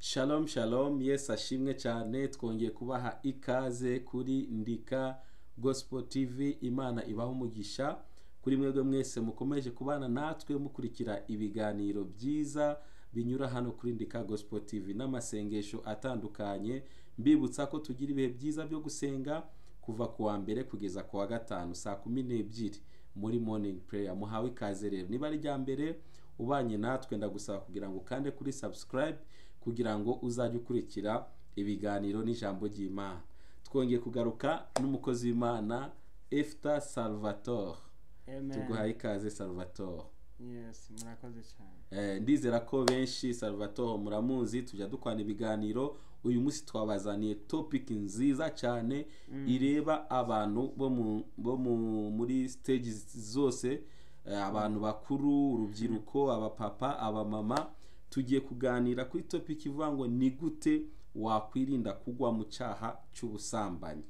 Shalom shalom, Yesu ashimwe cyane. Twongeye kubaha ikaze kuri Ndika Gospel TV. Imana ibaha umugisha kuri mwebwe mwese mukomeje kubana natwe, mukurikira ibiganiro byiza binyura hano kuri Ndika Gospel TV n'amasengesho atandukanye. Mbibutsa ko tugira ibihe byiza byo gusenga kuva ku wa mbere kugeza ku wa gatanu saa 12 muri morning prayer. Muhawe ikaze rero. Niba ari irya mbere ubanye natwe, ndagusaba kugira ngo ukande kuri subscribe kugira ngo uzajye ukurikira ibiganiro n'ijambo ry'Imana. Twongeye kugaruka n'umukozi w'Imana Efta Salvatore. Amen. Tuguhaye ikaze, Salvatore. Yes, murakoze cyane. Ndizera ko benshi Salvatore muramuzi, tujya dukwana ibiganiro. Uyu munsi twabazaniye topic nziza cyane ireba abantu bo muri stages zose, abantu bakuru, urubyiruko, abapapa, abamama. Tugiye kuganira kuri topic ivuga ngo ni gute wakwirinda kugwa mu cyaha cy'ubusambanyi.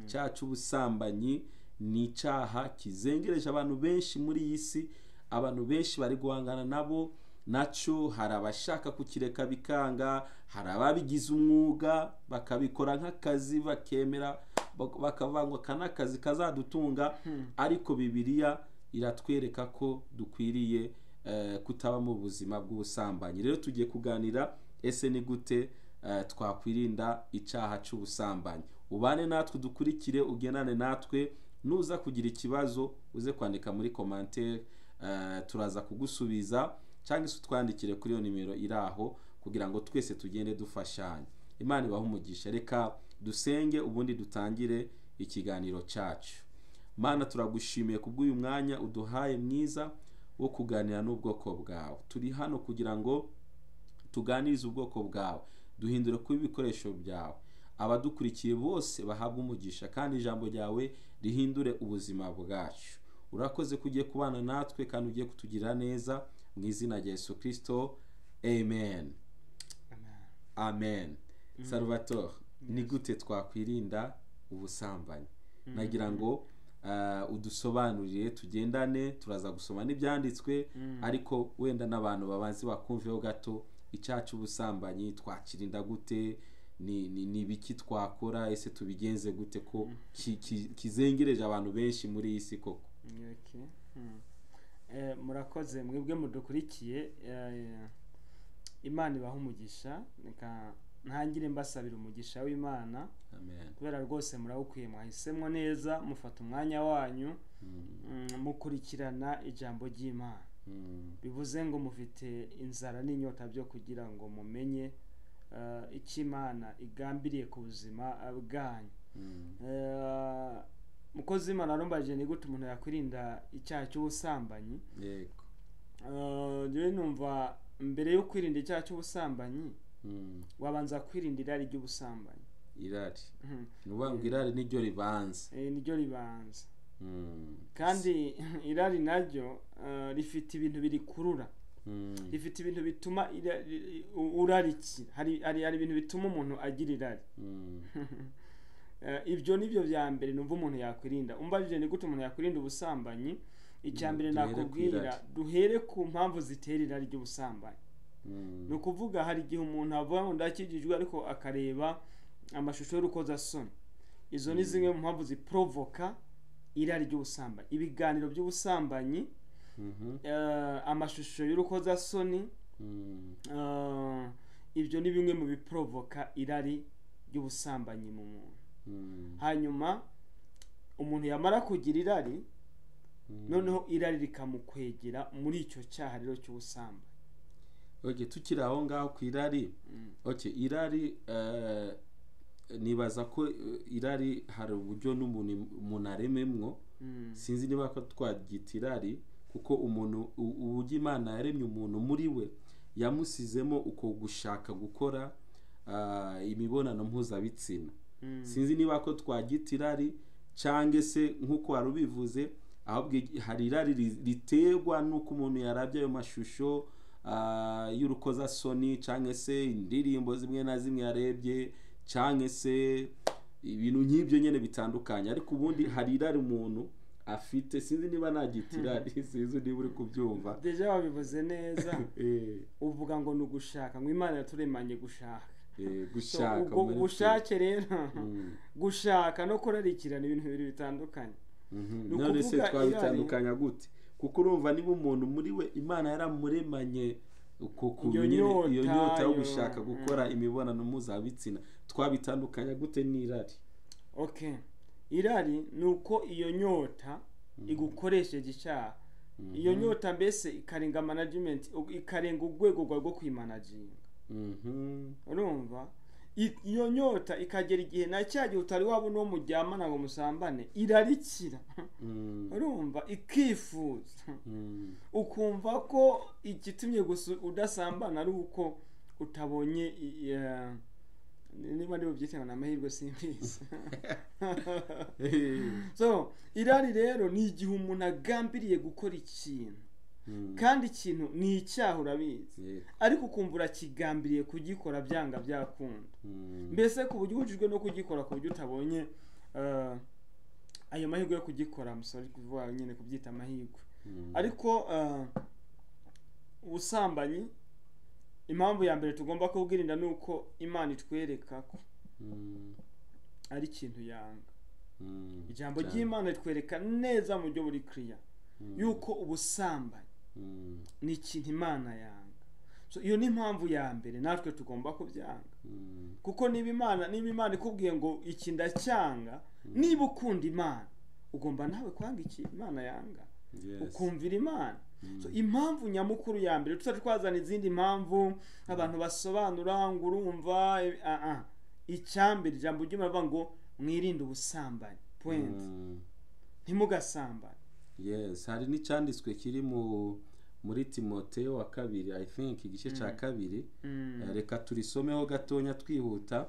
Icyaha cy'ubusambanyi ni icyaha kizengereje abantu benshi muri iyi si, abantu benshi bari guhangana nabo nacyo. Hari abashaka kukireka bikanga, hari ababigize umwuga bakabikora nk'akazi, bakemera bakavuga ngo aka ni akazi kazadutunga. Ariko Bibiliya iratwereka ko dukwiriye kutaba mu buzima bw'ubusambanyi. Rero tugiye kuganira, ese ni gute twakwirinda icyaha cy'ubusambanyi? Ubane natwe, dukurikire, ugendane natwe. Nuza kugira ikibazo uze kwandika muri commentaire, turaza kugusubiza, cyangwa se utwandikire kuri iyo nimero iri aho kugira ngo twese tugende dufashanya. Imana ibahe umugisha. Reka dusenge, ubundi dutangire ikiganiro cyacu. Mana, turagushimiye kubw'uyu mwanya uduhaye mwiza wo kuganira n'ubwoko bwawe. Turi hano kugira ngo tuganirize ubwoko bwawe, duhindure kuba ibikoresho byawe. Abadukurikiye bose bahabwe umugisha, kandi ijambo ryawe rihindure ubuzima bwacu. Urakoze ko ugiye kubana natwe kandi ugiye kutugirira neza, mu izina rya Yesu Kirisito, amen. Amen. Amen. Salvatore, ni gute twakwirinda ubusambanyi? Nagira ngo udusobanurire, tugendane. Turaza gusoma n'ibyanditswe, ariko wenda n'abantu babanze bakumveho gato, icyaha cy'ubusambanyi twakirinda gute? Ni ibiki twakora? Ese tubigenze gute ko kizengereje abantu benshi muri iyi si koko? Okay. Murakoze mwebwe mudukurikiye, Imana ibaha umugisha. Reka ntangire mbasabira umugisha w'Imana, Amen. kubera rwose murawukwiye, mwahisemwo neza, mufata umwanya wanyu, mukurikirana ijambo ry'Imana. Bivuze ngo mufite inzara n'inyota byo kugira ngo mumenye icyo Imana igambiriye ku buzima bwanyu. Mukozi w'Imana arumbajije ni gute umuntu yakwirinda icyaha cy'ubusambanyi. Yego. Njyewe numva mbere yo kwirinda icyaha cy'ubusambanyi, wabanza kwirinda irari ry'ubusambanyi. Irari. Ni ukuvuga ngo irari niryo ribanza. Niryo ribanza. Kandi irari naryo rifite ibintu birikurura, rifite ibintu bituma urarikira. Hari ibintu bituma umuntu agira irari. Ibyo nibyo bya mbere numva umuntu yakwirinda. Umbajije ni gute umuntu yakwirinda ubusambanyi, icya mbere Duhere ku nakubwira, irari. duhere ku mpamvu zitera irari ry'ubusambanyi. Ni ukuvuga hari igihe umuntu avuga ngo ndakijijwe, ariko akareba amashusho y'urukozasoni. Izo ni zimwe mu mpamvu ziprovoka irari ry'ubusambanyi: ibiganiro by'ubusambanyi, amashusho y'urukozasoni. Ibyo ni bimwe mu biprovoka irari ry'ubusambanyi mu muntu. Hanyuma umuntu yamara kugira irari, noneho irari rikamukwegera muri icyo cyaha rero cy'ubusambanyi. Okay, tukiri aho ngaho ku irari. Okay, irari, nibaza ko irari hari uburyo n'umuntu umuntu arememwo. Sinzi niba ko twaryita irari, kuko umuntu uburyo Imana yaremye umuntu, muri we yamusizemo uko gushaka gukora imibonano mpuzabitsina. Sinzi niba ko twaryita irari cyangwa se nk'uko wari ubivuze, ahubwo hari irari riterwa n'uko umuntu yarabye ayo mashusho y'urukozasoni, cyangwa se indirimbo zimwe na zimwe yarebye, cyangwa se ibintu nk'ibyo nyine bitandukanye. Ariko ubundi hari irari umuntu Afite, sinzi niba nagitira, sinzi niba uri kubyumva. Déjà wabivuze neza, uvuga ngo ni ugushaka, ngo Imana yaturemanye gushaka. Gushaka. Ubwo ubushake rero, gushaka no kurarikira ni ibintu bibiri bitandukanye. None se twabitandukanya gute? Kuko urumva niba umuntu muri we Imana yaramuremanye iyo nyota yo gushaka gukora imibonano mpuzabitsina, twabitandukanya gute n'irari? Okay, irari ni uko iyo nyota igukoresheje icyaha, iyo nyota mbese ikarenga management, ikarenga urwego rwawe rwo kwimanaginga. Urumva iyo nyota ikagera igihe na cya gihe utari wabona uwo muryamana ngo musambane, irarikira, urumva ikifuza, ukumva ko igitumye gusa udasambana ari uko utabonye, niba ari bubyite ngo ni amahirwe, simbizi. So irari rero ni igihe umuntu agambiriye gukora ikintu, kandi ikintu ni icyaha urabizi, ariko ukumva urakigambiriye kugikora byanga byakunda, mbese ku buryo ubujijwe no kugikora, ku buryo utabonye ayo mahirwe yo kugikora. Musore kuvuga nyine kubyita amahirwe, ariko ubusambanyi impamvu ya mbere tugomba kubwirinda ni uko Imana itwereka ko ari ikintu yanga. Ijambo ry'Imana ritwereka neza mu buryo buri clear yuko ubusambanyi ni ikintu Imana yanga. So iyo ni impamvu ya mbere natwe tugomba kubyanga, kuko niba Imana ikubwiye ngo iki ndacyanga, niba ukunda Imana ugomba nawe kwanga iki Imana yanga, ukumvira Imana. So impamvu nyamukuru ya mbere, tutari twazana izindi mpamvu abantu basobanura ngo urumva, icyambere ijambo ry'Imana rivuga ngo mwirinde ubusambanyi, point, ntimugasambane. Yes, hari n'icyanditswe kiri muri Timoteyo wa kabiri, I think igice cya 2, reka turisomeho gatonya twihuta.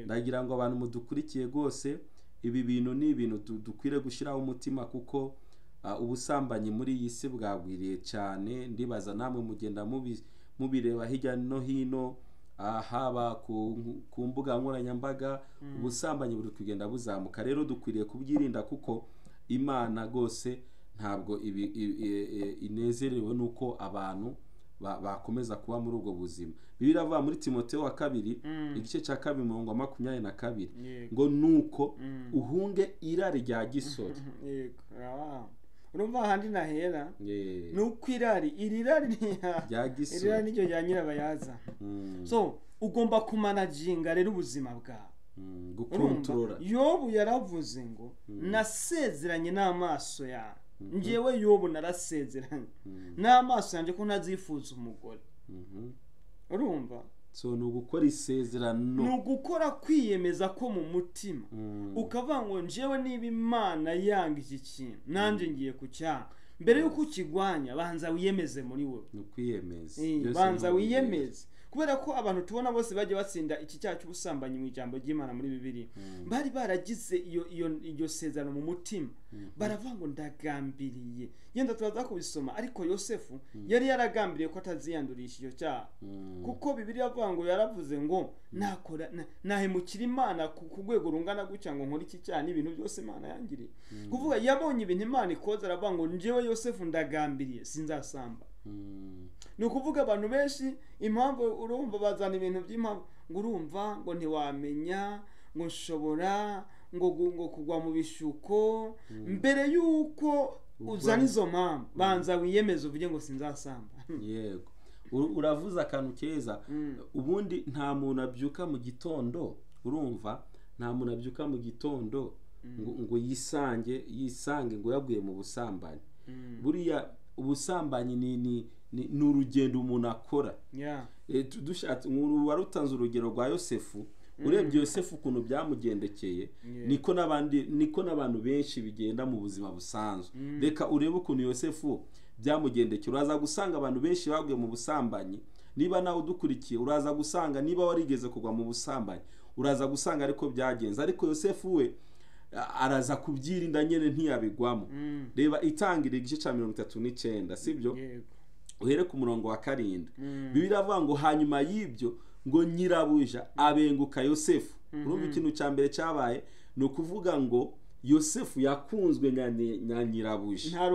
Ndagira ngo abantu mudukurikiye rwose, ibi bintu ni ibintu dukwiriye gushyiraho umutima, kuko ubusambanyi muri iyi si bwagwiriye cyane. Ndibaza namwe mugenda mubireba hirya no hino, haba ku mbuga nkoranyambaga, ubusambanyi buri kugenda buzamuka. Rero dukwiriye kubyirinda, kuko Imana rwose ntabwo inezerewe nuko abantu bakomeza kuba muri ubwo buzima. Bibiliya iravuga muri Timoteyo wa kabiri igice cya 2 umurongo wa 22 ngo nuko uhunge irari rya gisore. Urumva ahandi nahera nuko irari iri rari rya gisore, irari niryo rya nyirabayaza. So ugomba kumanaginga rero ubuzima bwawe, gukontorora. Yobu yaravuze ngo nasezeranye n'amaso yawe, njyewe Yobu narasezeranye n'amaso yanjye ko ntazifuza umugore. Urumva, so ni ugukora isezerano, ni ugukora kwiyemeza ko mu mutima, ukavuga ngo njyewe niba Imana yanga iki kintu nanjye ngiye kucyanga. Mbere y'uko ukigwanya banza wiyemeze muri wowe, ni ukwiyemeza, banza wiyemeze. Kubera ko abantu tubona bose bajya batsinda iki cyaha cy'ubusambanyi mu ijambo ry'Imana muri Bibiliya, bari baragize iyo sezerano mu mutima, baravuga ngo ndagambiriye. Yenda turaza kubisoma, ariko Yosefu yari yaragambiriye ko ataziyandurisha icyo cyaha, kuko Bibiliya avuga ngo yaravuze ngo nakora nahemukira Imana ku rwego rungana gutya ngo nkore iki cyaha n'ibintu byose Imana yangiriye. Kuvuga yabonye ibintu Imana ikoze, aravuga ngo njyewe Yosefu ndagambiriye sinzasamba. Ni ukuvuga abantu benshi impamvu urumva bazana ibintu by'impamvu ngo urumva ngo ntiwamenya, ngo nshobora ngo kugwa mu bishuko. Mbere y'uko uzana izo mpamvu banza wiyemeze uvuge ngo sinzasamba. Yego, uravuze akantu keza. Ubundi nta muntu abyuka mu gitondo, urumva nta muntu abyuka mu gitondo ngo yisange ngo yaguye mu busambanyi. Buriya ubusambanyi ni urugendo umuntu akora. Dushatse wari utanze urugero rwa Yosefu, urebye Yosefu ukuntu byamugendekeye, niko n'abantu benshi bigenda mu buzima busanzwe. Reka urebe ukuntu Yosefu byamugendekeye, uraza gusanga abantu benshi baguye mu busambanyi. Niba nawe udukurikiye uraza gusanga, niba warigeze kugwa mu busambanyi uraza gusanga ariko byagenze. Ariko Yosefu we araza kubyirinda nyene ntiyabigwamo. Reba Itangiriro igice cya 39, sibyo? Uhere ku murongo wa 7. Bibiliya iravuga ngo hanyuma y'ibyo ngo nyirabuja abenguka Yosefu. Urumva ikintu cya mbere cyabaye ni ukuvuga ngo Yosefu yakunzwe na nyirabuja, nta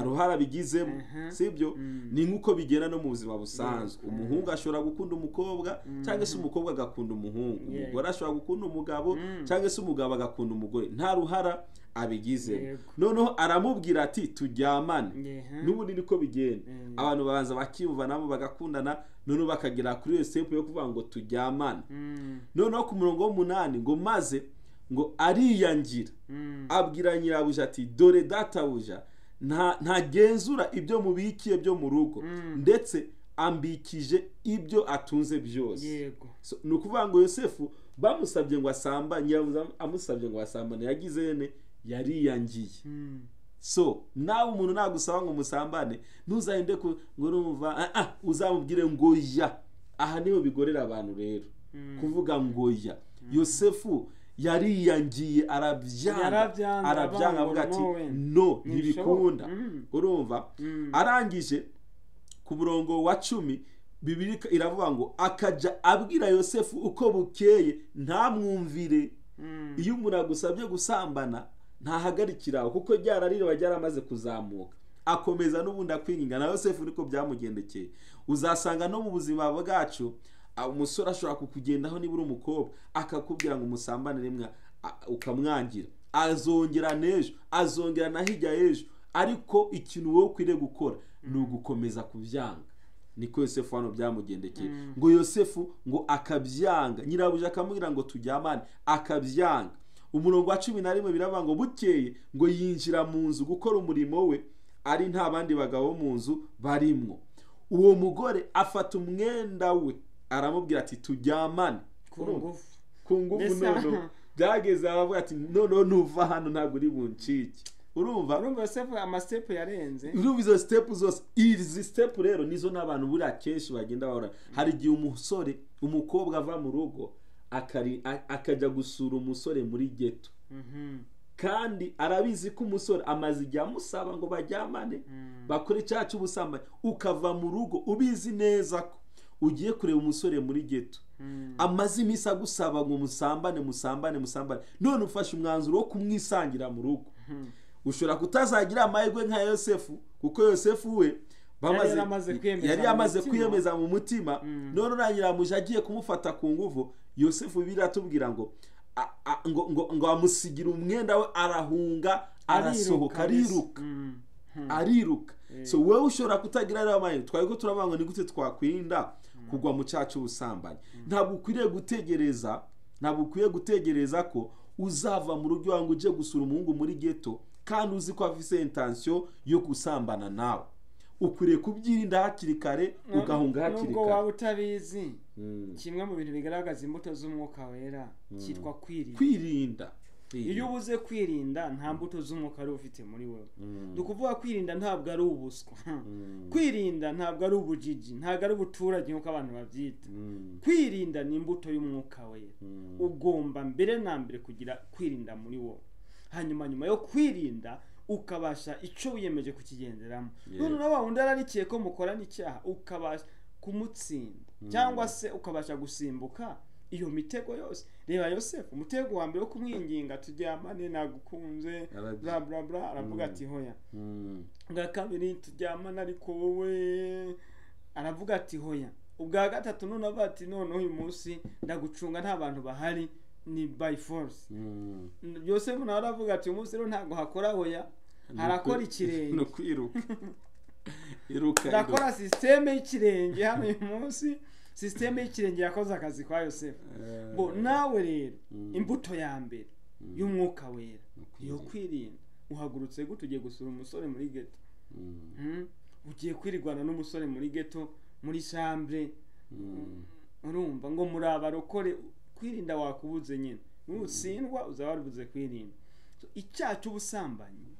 ruhara abigizemo, sibyo? Ni nk'uko bigenda no mu buzima busanzwe. Umuhungu ashobora gukunda umukobwa, cyangwa se umukobwa agakunda umuhungu, umugore ashobora gukunda umugabo, cyangwa se umugabo agakunda umugore, nta ruhara abigizemo. Noneho aramubwira ati turyamane. N'ubundi niko bigenda, abantu babanza bakiyumvanamo bagakundana, noneho bakagera kuri iyo step yo kuvuga ngo turyamane. Noneho ku murongo w'umunani ngo maze ngo ariyangira, abwira nyirabuja ati dore databuja ntagenzura ibyo mubikiye byo mu rugo, ndetse ambikije ibyo atunze byose. Ni ukuvuga ngo Yosefu bamusabye ngo asambane, nyirabuja amusabye ngo asambane, yagize ne yariyangiye. So nawe umuntu nagusaba ngo musambane, ntuzahinde ngo urumva, uzamubwire ngo ya. Aha niho bigorera abantu rero kuvuga ngo ya. Yosefu yariyangiye, arabyanga, avuga ati no, ntibikunda. Urumva? Arangije ku murongo wa 10 Bibiliya iravuga ngo akajya abwira Yosefu uko bukeye ntamwumvire. Iyo umuntu agusabye gusambana ntahagarikira, kuko ryararira ryaramaze kuzamuka, akomeza n'ubundi akwinginga. Na Yosefu niko byamugendekeye. Uzasanga no mu buzima bwacu umusore ashobora kukugendaho niba uri umukobwa, akakubwira ngo umusambane rimwe, ukamwangira, azongera n'ejo, azongera na hirya y'ejo, ariko ikintu wowe ukwiriye gukora ni ugukomeza kubyanga. Niko Yosefu hano byamugendekeye. Ngo Yosefu ngo akabyanga, nyirabuja akamubwira ngo turyamane, akabyanga. Umurongo wa 11 biravuga ngo bukeye ngo yinjira mu nzu gukora umurimo we, ari nta bandi bagabo mu nzu barimwo. Uwo mugore afata umwenda we aramubwira ati turyamane ku ngufu. Noneho byageze aravuga ati noneho nuva hano ntabwo uri buncike. Urumva Yosefu amastepu yarenze. Urumva izo step zose, izi step rero nizo n'abantu buriya kenshi bagenda bahora. Hari igihe umusore, umukobwa ava mu rugo akajya gusura umusore muri ghetto, kandi arabizi ko umusore amaze igihe amusaba ngo bajyamane, bakore icyaha cy'ubusambanyi. Ukava mu rugo ubizi neza ko ugiye kureba umusore muri ghetto, amaze iminsi agusaba ngo musambane musambane musambane, none ufashe umwanzuro wo kumwisangira mu rugo. Ushobora kutazagira amahirwe nka Yosefu, kuko Yosefu we yari yamaze kwiyemeza mu mutima. None urangiramuje agiye kumufata ku nguvu, Yosefu biratubwira ngo ngo amusigira umwenda we, arahunga, arasohoka, ariruka. So wowe ushobora kutagira rero amahirwe. Twari ko turavuga ngo ni gute twakwirinda kugwa mu cyaha cy'ubusambanyi. Ntabwo ukwiriye gutegereza, ntabwo ukwiye gutegereza ko uzava mu rugo iwawe ngo ujye gusura umuhungu muri ghetto kandi uzi ko afise intention yo gusambana nawe. Ukwiriye kubyirinda hakiri kare, ugahunga hakiri kare. Nubwo waba utabizi, kimwe mu bintu bigaragaza imbuto z'umwuka wera cyitwa kwirinda. Iyo ubuze kwirinda nta mbuto z'umwuka wari ufite muri wowe. Ni ukuvuga kwirinda ntabwo ari ubuswa, kwirinda ntabwo ari ubujiji, ntabwo ari ubuturage nk'uko abantu babyita. Kwirinda ni imbuto y'umwuka wera. Ugomba mbere na mbere kugira kwirinda muri wowe, hanyuma nyuma yo kwirinda ukabasha icyo wiyemeje kukigenderamo. None nawe wundi ararikiye ko mukorana icyaha, ukabasha kumutsinda, cyangwa se ukabasha gusimbuka iyo mitego yose. Reba Yosefu, umutego wa mbere wo kumwinginga turyamane nagukunze bla bla bla, aravuga ati hoya. Ubwa kabiri turyamane ariko wowe, aravuga ati hoya. Ubwa gatatu none avuga ati none uyu munsi ndagucunga nta bantu bahari, ni by force. Yosefu nawe aravuga ati umunsi rero ntabwo hakora hoya, harakora ikirenge. No kwiruka. Iruka. Ndakora systeme y'ikirenge hano uyu munsi. Systeme y'ikirenge yakoze akazi kwa Yosefu. Bo nawe rero imbuto ya mbere y'umwuka wera yo kwirinda. Uhagurutse gute ugiye gusura umusore muri ghetto? Ugiye kwirigwana n'umusore muri ghetto, muri chambre. Urumva ngo murabarokore, kwirinda wakubuze nyine. Nutsindwa uzaba warubuze kwirinda. Icyaha cy'ubusambanyi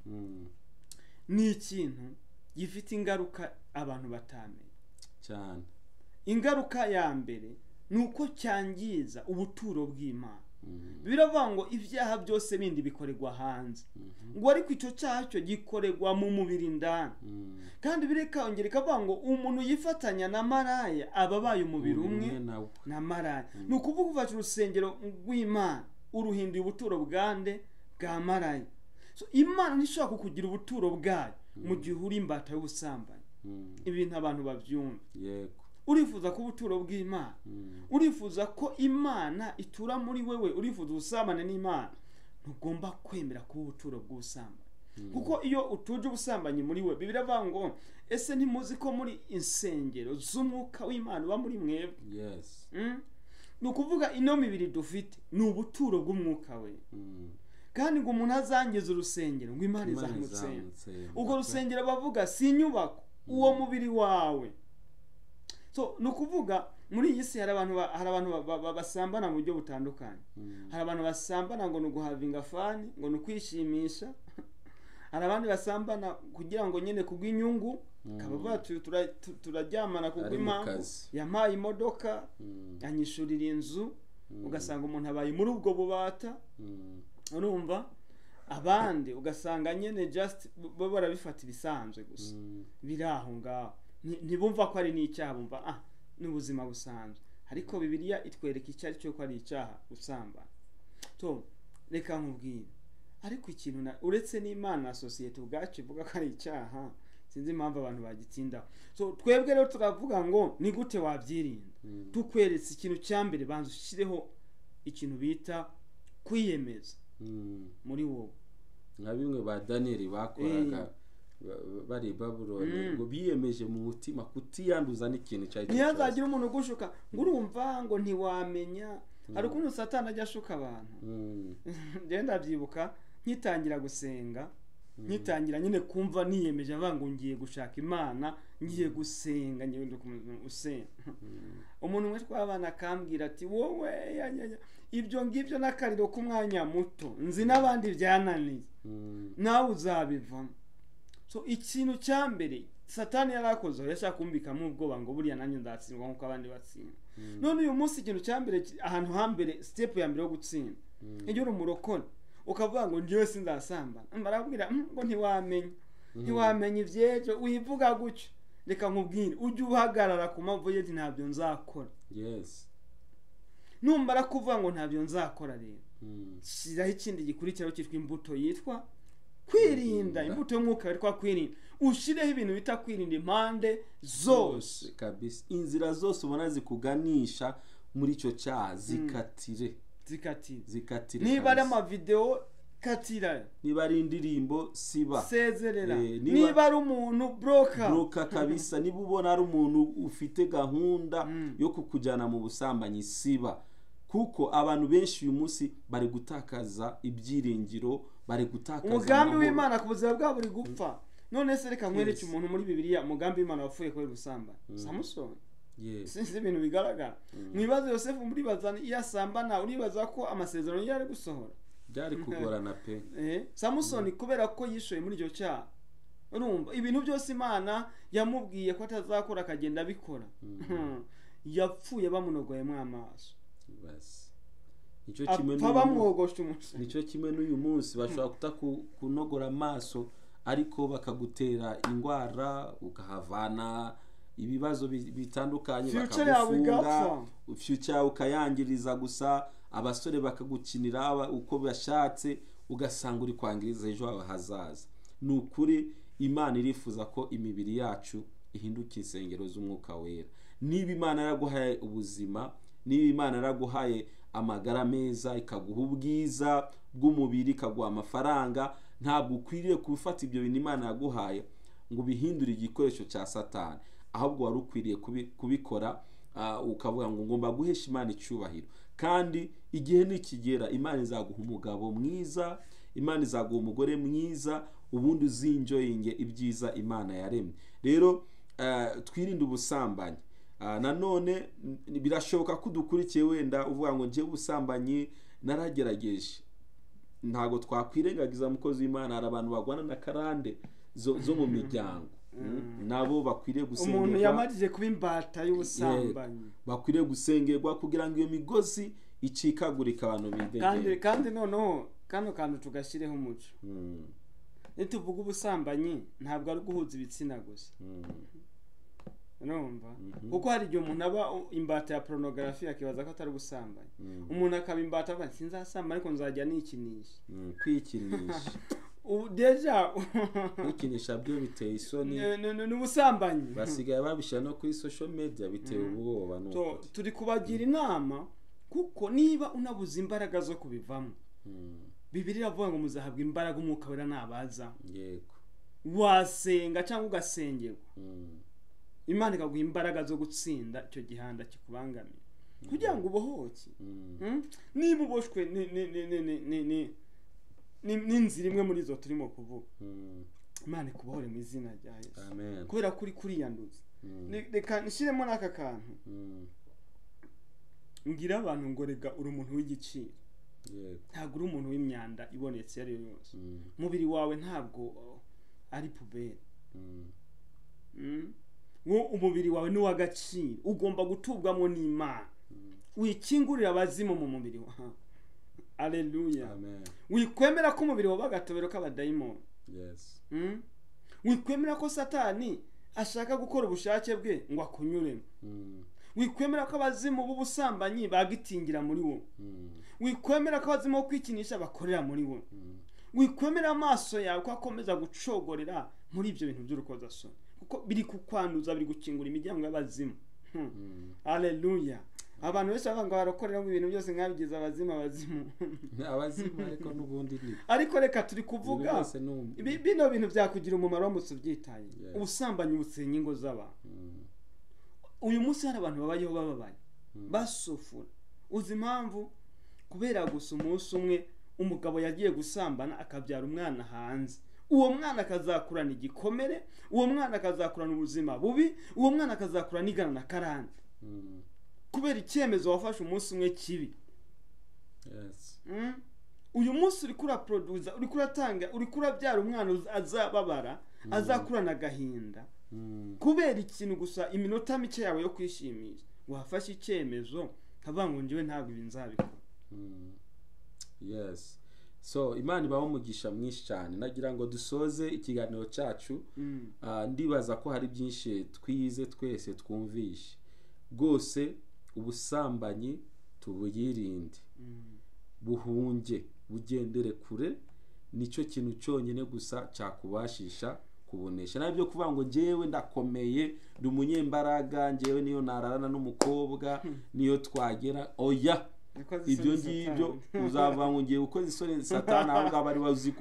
ni ikintu gifite ingaruka abantu batamenya cyane. Ingaruka ya mbere ni uko cyangiza ubuturo bw'Imana. Biravuga ngo ibyaha byose bindi bikorerwa hanze, ngo ariko icyo cyaha cyo gikorerwa mu mubiri indani. Kandi birikongera ikavuga ngo umuntu yifatanya na maraya aba abaye umubiri umwe na maraya. Ni ukuvuga ufashe urusengero rw'Imana uruhinduye ubuturo bwande bwa maraya. So, Imana ntishobora kukugira ubuturo bwayo mu gihe uri imbata y'ubusambanyi. Ibintu abantu babyumva. Yego. Urifuza ko ubuturo bw'Imana, urifuza ko Imana itura muri wewe, urifuza ubusabane n'Imana, ntugomba kwemera kuba ubuturo bw'ubusambanyi. Kuko iyo utuje ubusambanyi muri we, Bibiliya ivuga ngo ese ntimuzi ko muri insengero z'umwuka w'Imana uba muri mwebwe? Yes. Ni ukuvuga ino mibiri dufite ni ubuturo bw'umwuka we. Kandi ngo umuntu azangiza urusengero ngo Imana izamutsemba. Ubwo rusengero bavuga si inyubako, uwo mubiri wawe. So ni ukuvuga muri iyi si hari abantu basambana mu buryo butandukanye. Hari abantu basambana ngo ni uguhavinga fani, ngo ni ukwishimisha. Hari abandi basambana kugira ngo nyine kubw'inyungu, kaba turaryamana kubw'impamvu yampaye imodoka, anyishurira inzu, ugasanga umuntu abaye muri ubwo bubata. Urumva abandi ugasanga nyine just bo barabifata ibisanzwe gusa, biri aho ngaho, ntibumva ko ari n'icyaha, bumva ni ubuzima busanzwe. Ariko Bibiliya itwereka icyo ari cyo ko ari icyaha gusambana. So reka nkubwire, ariko ikintu uretse n'Imana na sosiyete ubwacu ivuga ko ari icyaha, sinzi impamvu abantu bagitindaho. So twebwe rero turavuga ngo ni gute wabyirinda? Tukweretse ikintu cya mbere, banza ushyireho ikintu bita kwiyemeza muri wowe. Nka bimwe ba Daniel bakoraga bari Babuloni, ngo biyemeje mu mutima kutiyanduza n'ikintu cya ntihazagira umuntu ugushuka ngo urumva ngo ntiwamenya. Hari ukuntu Satani ajya ashuka abantu. Njyewe ndabyibuka nkitangira gusenga, nkitangira nyine kumva niyemeje avuga ngo ngiye gushaka Imana, ngiye gusenga, ngiye gusenga. Umuntu umwe twabana akambwira ati wowe ibyo ngibyo n'akariro k'umwanya muto, nzi n'abandi byananiye, nawe uzabivamo. So ikintu cya mbere Satani yarakoze, yashaka kumbikamo ubwoba ngo buriya nanjye nzatsindwa nk'uko abandi batsinda. None uyu munsi ikintu cya mbere, ahantu hambere, step ya mbere yo gutsinda, iyo uri umurokore ukavuga ngo njyewe sinzasambana, barabwira ngo ntiwamenya, ntiwamenya ibyejo, wivuga gutyo. Reka nkubwire, ujye uhagarara ku mpamvu ye ntabyo nzakora. Yes. Numara kuvuga ngo ntabyo nzakora rero, shyiraho ikindi gikurikiraho cyitwa imbuto yitwa kwirinda. Imbuto y'umwuka yitwa kwirinda. Ushireho ibintu bita kwirinda impande zose kabisa, inzira zose ubona zikuganisha muri icyo cyaha zikatire. Zikatire. Niba ari amavideo katira, niba ari indirimbo siba, sezerera, niba ari umuntu broka kabisa, niba ubona ari umuntu ufite gahunda yo kukujyana mu busambanyi siba. Kuko abantu benshi uyu munsi bari gutakaza ibyiringiro, bari gutakaza umugambi w'Imana ku buzima bwabo buri gupfa. None se reka nkwereke umuntu muri Bibiliya umugambi w'Imana wapfuye kubera ubusambanyi, Samusoni. Sinzi ibintu bigaragara. Mwibaze Yosefu, muribaza iyo asambana, uribaza ko amasezerano yari gusohora? Byari kugorana pe. Samusoni kubera ko yishoye muri icyo cyaha, urumva ibintu byose Imana yamubwiye ko atazakora akagenda abikora, yapfuye bamunogoyemo amaso. Nicyo kimwe n'uyu munsi bashobora kutakunogora amaso ariko bakagutera indwara, ukahavana ibibazo bitandukanye, bakagufunga, future yawe ukayangiriza gusa, abasore bakagukinira uko bashatse, ugasanga uri kwangiriza ejo hawe hazaza. Ni ukuri Imana irifuza ko imibiri yacu ihinduka insengero z'umwuka wera. Niba Imana yaraguhaye ubuzima, niba Imana yaraguhaye amagara meza, ikaguha ubwiza bw'umubiri, ikaguha amafaranga, ntabwo ukwiriye gufata ibyo bintu Imana yaguhaye ngo ubihindure igikoresho cya Satani. Ahubwo wari ukwiriye kubikora ukavuga ngo ngomba guhesha Imana icyubahiro. Kandi igihe nikigera Imana izaguha umugabo mwiza, Imana izaguha umugore mwiza, ubundi uzinjoyinge ibyiza Imana yaremye. Rero twirinde ubusambanyi. Nanone birashoboka ko udukurikiye wenda uvuga ngo njye ubusambanyi naragerageje. Ntago twakwirengagiza mukozi w'Imana, hari abantu bagwana na karande zo mu miryango, nabo bakwiriye gusengerwa. Umuntu yamarije kuba imbata y'ubusambanyi, bakwiriye gusengerwa kugira ngo iyo migozi icikagurika abantu bidegere. Kandi noneho kano kantu tugashyireho umuco. Nituvuga ubusambanyi ntabwo ari guhuza ibitsina gusa. Urumva, kuko hari igihe umuntu aba imbata ya porunogarafi akibaza ko atari ubusambanyi. Umuntu akaba imbata avuga ati sinzasamba ariko nzajya nikinisha. Kwikinisha. Ubu déjà Kwikinisha byo biteye isoni. Ni ubusambanyi. Basigaye babishyira no kuri social media, biteye ubwoba, ni So, ukuri. turi kubagira inama, kuko niba unabuze imbaraga zo kubivamo, Bibiliya iravuga ngo muzahabwa imbaraga Umwuka Wera nabaza. Wasenga cyangwa ugasengerwa, Imana ikaguha imbaraga zo gutsinda icyo gihanda kikubangamiye kugira ngo ubohoke. Niba uboshwe n'inzira imwe muri izo turimo kuvuga, Imana ikubohore mu izina rya Yesu. Amen. Kubera ko uri kuriyanduza. Reka nshyiremo n'aka kantu, mbwira abantu ngo rega uri umuntu w'igiciro. Ntabwo uri umuntu w'imyanda ibonetse iyo ari yo yose. Umubiri wawe ntabwo ari poubelle. Wo umubiri wawe ni uw'agaciro, ugomba gutubwamo n'Imana. Wikingurira abazimu mu mubiri wawe. Aleluya. Amen. Wikwemera ko umubiri wawe agatobero k'abadayimoni. Wikwemera ko Satani ashaka gukora ubushake bwe ngo akunyuremo. Wikwemera ko abazimu b'ubusambanyi bagitingira muri wo. Wikwemera ko abazimu bo kwikinisha bakorera muri wo. Wikwemera amaso yawe ko akomeza gucogorera muri ibyo bintu by'urukozasoni, kuko biri kukwanduza, biri gukingura imiryango y'abazimu. Aleluya. Abantu benshi bavuga ngo barokorera mu ibintu byose mwabigize abazimu, abazimu. Abazimu, ariko n'ubundi ni Ariko reka turi kuvuga ibintu byose ni bino bintu byakugira umumaro uramutse ubyitaye. Ubusambanyi busenya ingo z'abantu. Uyu munsi hari abantu babayeho bababaye, basufura. Uzi impamvu? Kubera gusa umunsi umwe umugabo yagiye gusambana akabyara umwana hanze, uwo mwana akazakurana igikomere, uwo mwana akazakurana ubuzima bubi, uwo mwana akazakurana igana na karande, kubera icyemezo wafashe umunsi umwe kibi. Uyu munsi uriko uraproduza, uriko uratanga, uriko urabyara umwana azababara, azakurana agahinda, kubera ikintu gusa, iminota mike yawe yo kwishimisha wafashe icyemezo nkavuga ngo njyewe ntabwo ibi nzabikora. Yes, so Imana ibaho umugisha mwinshi cyane. Nagira ngo dusoze ikiganiro cyacu. Ndibaza ko hari byinshi twize twese, twumvishe rwose. Ubusambanyi tubuyirinde, buhunge, bugendere kure. Nicyo kintu cyonyine gusa cyakubashisha kubonesha. Nabyo kuvuga ngo njyewe ndakomeye, ndi umunyembaraga, njyewe niyo nararana n'umukobwa, niyo twagera, oya. Nikoze Ibyo isoni ngibyo Satani. Uzavuga ngo ngiye gukoza isoni Satani, aho ngaho ari we uzi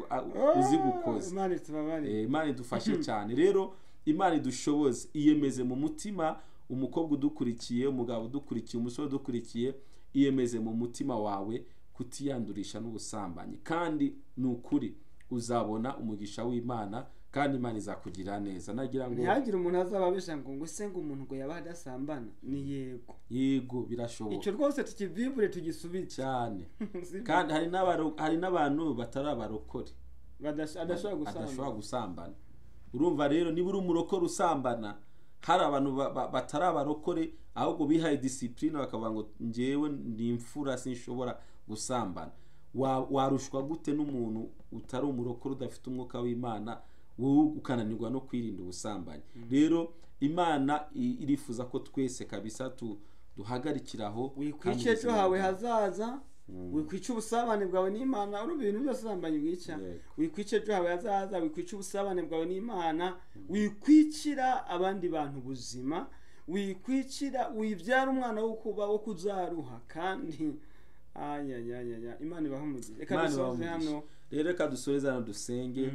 gukoza. Imana itubabarire. Imana idufashe cyane rero, Imana idushoboze. Iyemeze mu mutima, umukobwa udukurikiye, umugabo udukurikiye, umusore udukurikiye, iyemeze mu mutima wawe kutiyandurisha n'ubusambanyi, kandi ni ukuri uzabona umugisha w'Imana, kandi Imana izakugirira neza. Nagira ngo Ntihagire umuntu azaba abesha ngo se ngo umuntu ngo yaba adasambana. Ni yego. Yego, birashoboka. Icyo rwose tukivivure, tugisubize. Cyane. Sibyo? Kandi hari n'abantu batari abarokore Adashobora gusambana. Adashobora gusambana. Urumva rero, niba uri umurokore usambana, hari abantu batari abarokore ahubwo bihaye discipline bakavuga ngo njyewe ni imfura, sinshobora gusambana. Warushwa gute n'umuntu utari umurokore, udafite umwuka w'Imana, wowe ukananirwa no kwirinda ubusambanyi? Rero Imana irifuza ko twese kabisa duhagarikiraho kandi Wikwica ejo ubuzima hawe bwawe. hazaza, wikwica ubusabane bwawe n'Imana. Urumva, ibintu byose ubusambanyi bwica. Wikwica ejo hawe hazaza, wikwica ubusabane bwawe n'Imana, wikwicira abandi bantu ubuzima, wikwicira, wibyara umwana wo kuba wo kuzaruha. Kandi ayayayaya, Imana ibahe umugisha. Reka Imana ibahe dusoze umugisha. hano. Rero reka dusoreze hano, dusenge.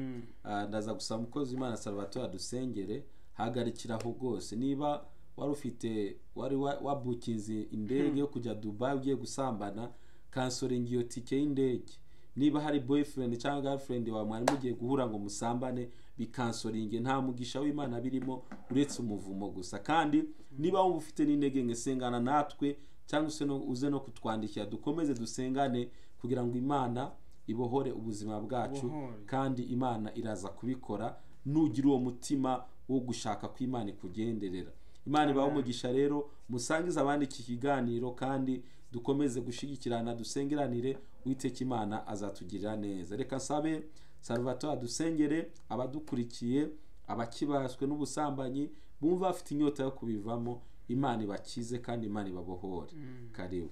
Ndaza gusaba umukozi w'Imana Salvatore adusengere. Hagarikiraho rwose. Niba wari ufite, wari wabukinze indege yo kujya Dubai ugiye gusambana, kansoringa iyo tike y'indege. Niba hari boyfriend cyangwa girlfriend wawe mwari mugiye guhura ngo musambane, bikansoringe. Nta mugisha w'Imana birimo uretse umuvumo gusa. Kandi niba wumva ufite n'intege nke, sengana natwe, cyangwa se uze no kutwandikira, dukomeze dusengane kugira ngo Imana ibohore ubuzima bwacu. Ibohore. Kandi Imana iraza kubikora nugira uwo mutima wo gushaka ko Imana ikugenderera. Imana ibahe umugisha. Rero musangize abandi iki kiganiro, kandi dukomeze gushyigikirana, dusengeranire. Uwiteka Imana azatugirira neza. Reka nsabe Salvatore adusengere abadukurikiye, abakibaswe n'ubusambanyi. bumva bafite inyota yo kubivamo. Imana ibakize kandi Imana ibabohore. Karibu.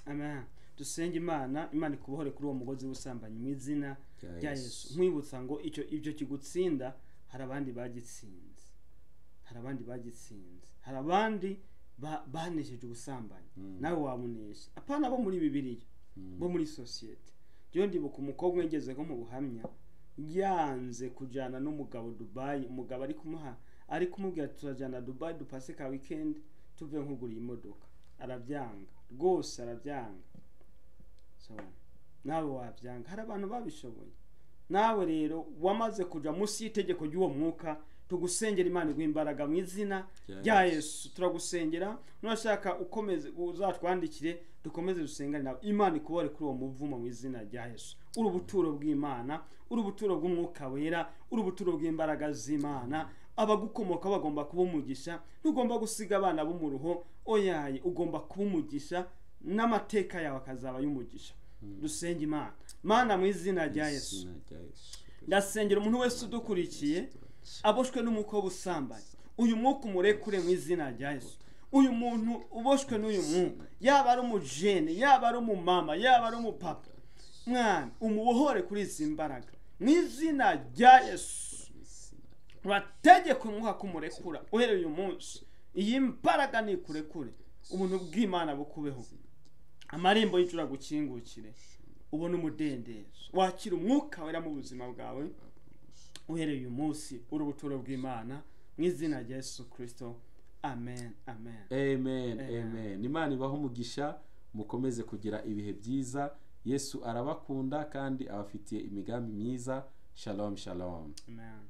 Amen. Dusenge Imana, Imana ikubohore kuri uwo mugozi w'ubusambanyi mu izina rya Yesu. Nkwibutsa ngo icyo kigutsinda hari abandi bagitsinze, hari abandi bagitsinze, hari abandi banesheje ubusambanyi, nawe wabunesha. Apana bo muri Bibiliya, bo muri sosiyete. Njyewe ndibuka umukobwa ngeze nko mu buhamya yanze kujyana n'umugabo Dubai. Umugabo ari kumubwira turajyana Dubai dupase ka weekend tuve nkuguriye imodoka, arabyanga rwose, arabyanga. So nawe wabyanga, hari abantu babishoboye. Nawe rero wamaze kuja munsi y'itegeko ry'uwo mwuka, tugusengera Imana iguha imbaraga mu izina rya Yesu. Turagusengera, nurashaka ukomeze uzatwandikire, dukomeze dusengane nawe. Imana ikubore kuri uwo muvumo mu izina rya Yesu. Uri ubuturo bw'Imana, uri ubuturo bw'umwuka wera, uri ubuturo bw'imbaraga z'Imana. Abagukomoka bagomba kuba umugisha, ntugomba gusiga abana b'umuruho, oyaye, ugomba kuba umugisha n'amateka yawe akazaba y'umugisha. Dusenge Imana. Mana mu izina rya Yesu, ndasengera umuntu wese udukurikiye aboshwe n'umwuka w'ubusambanyi. Uyu mwuka umurekure mu izina rya Yesu. Uyu muntu uboshwe n'uyu mwuka, yaba ari umujene, yaba ari umumama, yaba ari umupapa, mwana umubohore kuri izi mbaraga mu izina rya Yesu. Urategeka umwuka kumurekura uhereye uyu munsi. Iyi mbaraga nikurekure, ubuntu bw'Imana bukubeho, amarembo y'ijuru agukingukire, ubone umudendezo, wakira umwuka wera mu buzima bwawe uhereye uyu munsi. Uri ubuturo bw'Imana mu izina rya Yesu Kristo. Amen, amen, amen, amen. Imana ibahe umugisha, mukomeze kugira ibihe byiza. Yesu arabakunda kandi abafitiye imigambi myiza. Shalom, shalom. Amen.